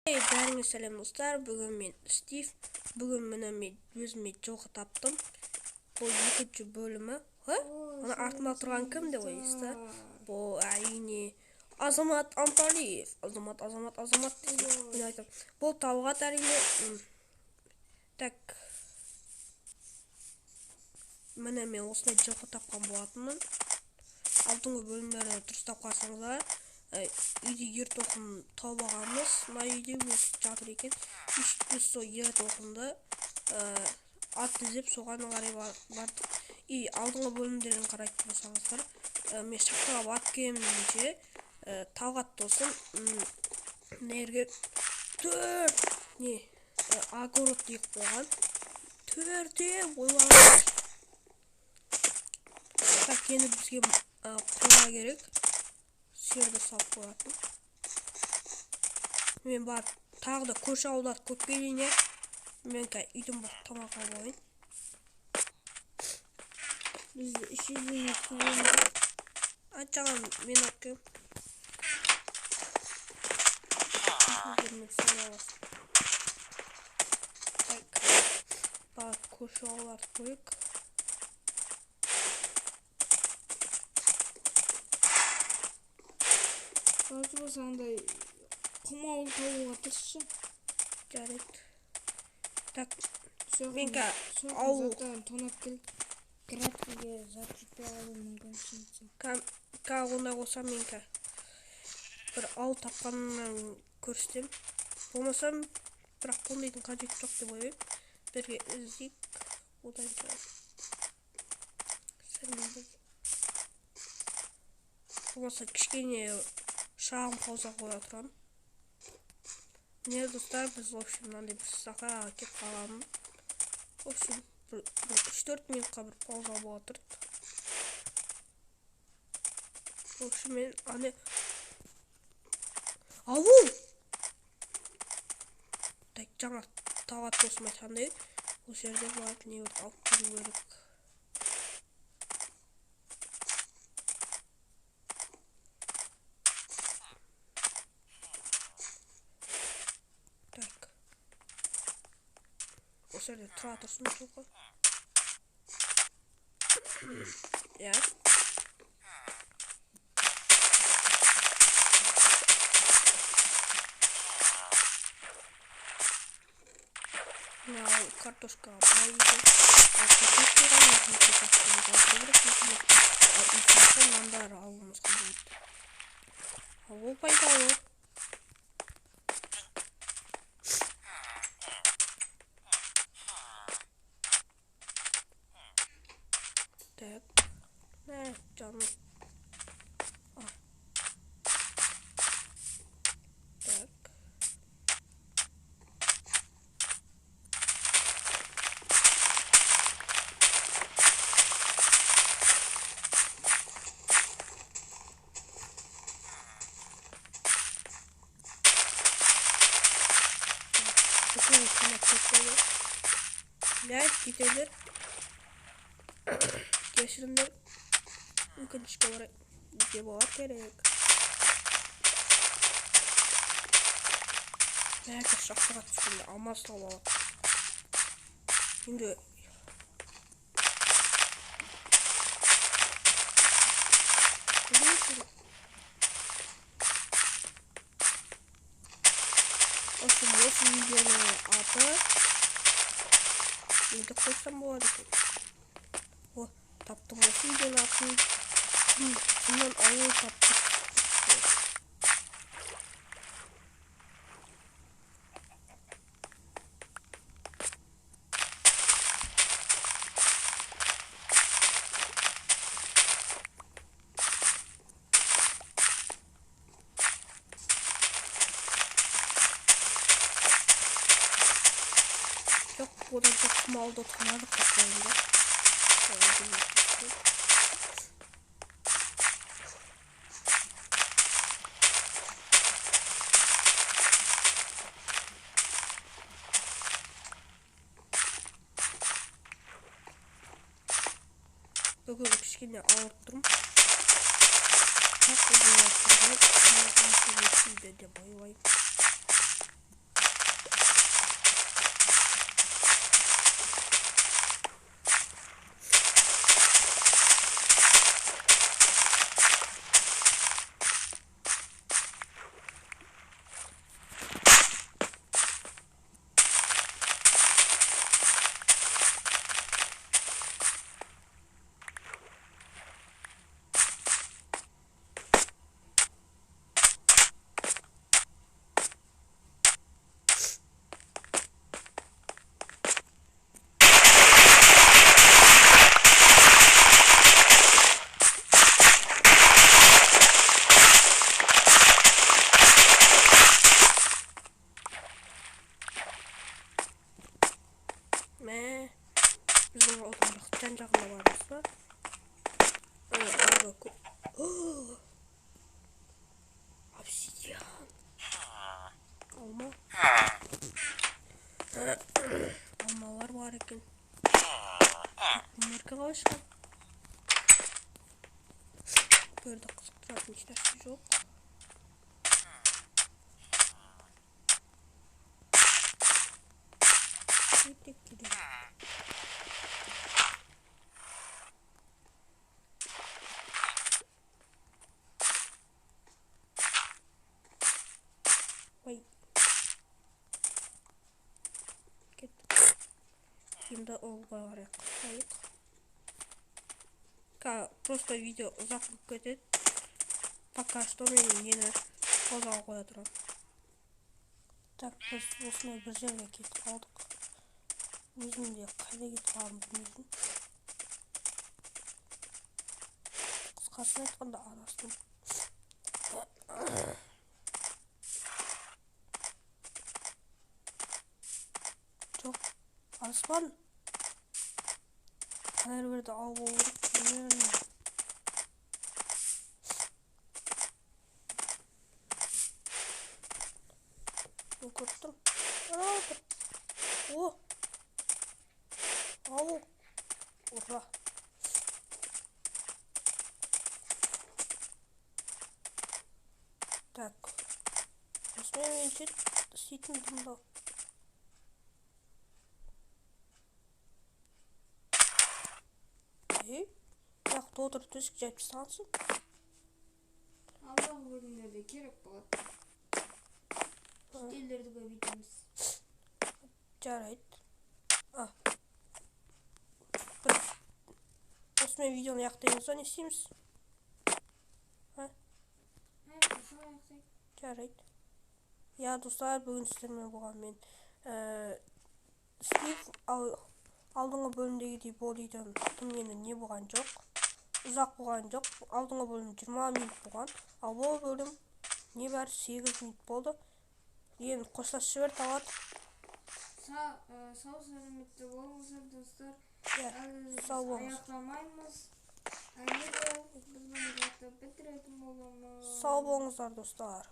Бәріңе сәлем, достар! Бүгін мен Стив. Бүгін міне мен өзіме жылқы таптым. Бұл екінші бөлімі. Ана артымда тұрған кім деп ойлайсыздар? Бұл, әрине, Азамат Анталиев. Азамат, Азамат, Азамат мен айтамын. Бұл Талғат, әрине. Так, міне, мен осындай жылқы тапқан болатынмын. Алдыңғы бөлімдерді дұрыстап қарасаңыздар, үйде ер тоқым тауып алғанбыз. Мына үйде өсіп жатыр екен. Біз сол ер тоқымды ат іздеп, соған қарай бардық. И алдыңғы бөлімдерін қарайтын болсаңыздар, мен шахтаға барып келемін дегенше, Талғат досым мына жерге төрт не огород егіп қойған. Төртеу, ойлаңыздар. Так, енді бізге қора керек, сиырды салып қоятын. Мен барып тағы да көрші ауылдарды көріп келейін, иә. Мен қазір үйден барып тамақ алып алайын. Бізде 300. А, жаңа мен алып келемін. Аласың. Так, барып көрші ауылдарды көрейік. Разы болса, андай құм ауыл табуға тырысшы. Жарайды. Так, мен қазір ауыл заттарын тонап кел. Грабкіге зат жетпей қалуы мүмкін, шын. Қазір ондай болса, мен қазір бір ауыл тапқаннан көрсетемін. Болмаса, бірақ ондайдың қажеті жоқ деп ойлаймын. Бірге іздейік. Одан кейін болмаса кішкене шағын пауза қоя тұрамын. Міне, достар, біз, в общем, мынандай бір сахараға келіп қалғанмын. В общем, бір 3-4 минутқа бір пауза бола тұрды. В общем, мен ане ауыл. Так, жаңа Талғат досым айтқандай, осы жерде барып не алып келу керек. Так, осы жерде тұра тұрсын жылқы, иә. Мынау картошкаға былай екен, ал картошкаға екінші картошкаға көбірек, ал үшінші нандар алуымызға болады. Ал ол пайдалы. Так, мә, жаным. Так, бүкіл көмек болды, иә. Кетеңдер, кешіріңдер, өкінішке орай бізге болар керек. Бәрі шахтаға түскенде алмаз тауып алады енді. В общем, осы видеоның аты не деп қойсам болады екен? О, таптым. Осы видеоның атын «Құмнан ауыл таптық». Жоқ, одан да құм ауылды тонадық деп қояйын да. Солай демек. Бүгін кішкене ауырып тұрмын. Так, деп ойлаймын. Біздің ауылдың жан жағында бармыз ба? Обсидиан. Алма. Алмалар бар екен. Меркі қалай шығады? Бұл жерде қызықтыратын ешнәрсе жоқ. Өте керек. Ой. Кеттік. Енді ауылға қарай қайтайық. Просто видео ұзақ болып кетеді. Пока что мен нені паузаға қоя тұрамын. Так, біз осындай бір жерге кетіп қалдық. Өзім де қайда кетіп қалғанымды білмеймін. Қысқасын айтқанда адастым. Жоқ, адаспадым. Қандай жерде ауыл болу керек білмеймін. Мен көріп тұрмын. Анау тұр. О! Ауыл. Ура! Так. Осымен мен істейтін дымда. Ей, бірақ толтырып төсек жайып тастағансың. Алдағы бөлімдерде керек болады. Үстелдерді көбейтеміз. Жарайды. Бір осымен видеоны аяқтаймыз ба, не істейміз? Жарайды. Я, достар, бүгін сіздермен болған мен Стив. Алдыңғы бөлімдегідей Бодидан тым енді не болған жоқ. Ұзақ болған жоқ. Алдыңғы бөлім 20 минут болған. Ал бұл бөлім небәрі 8 минут болды. Енді қоштасып жібер, Талғат. Сау сәлеметте болыңыздар, достар. Сау болыңыз. Аяқтамаймыз. Әлі де біз бұны аяқтап бітіретін боламыз. Сау болыңыздар, достар.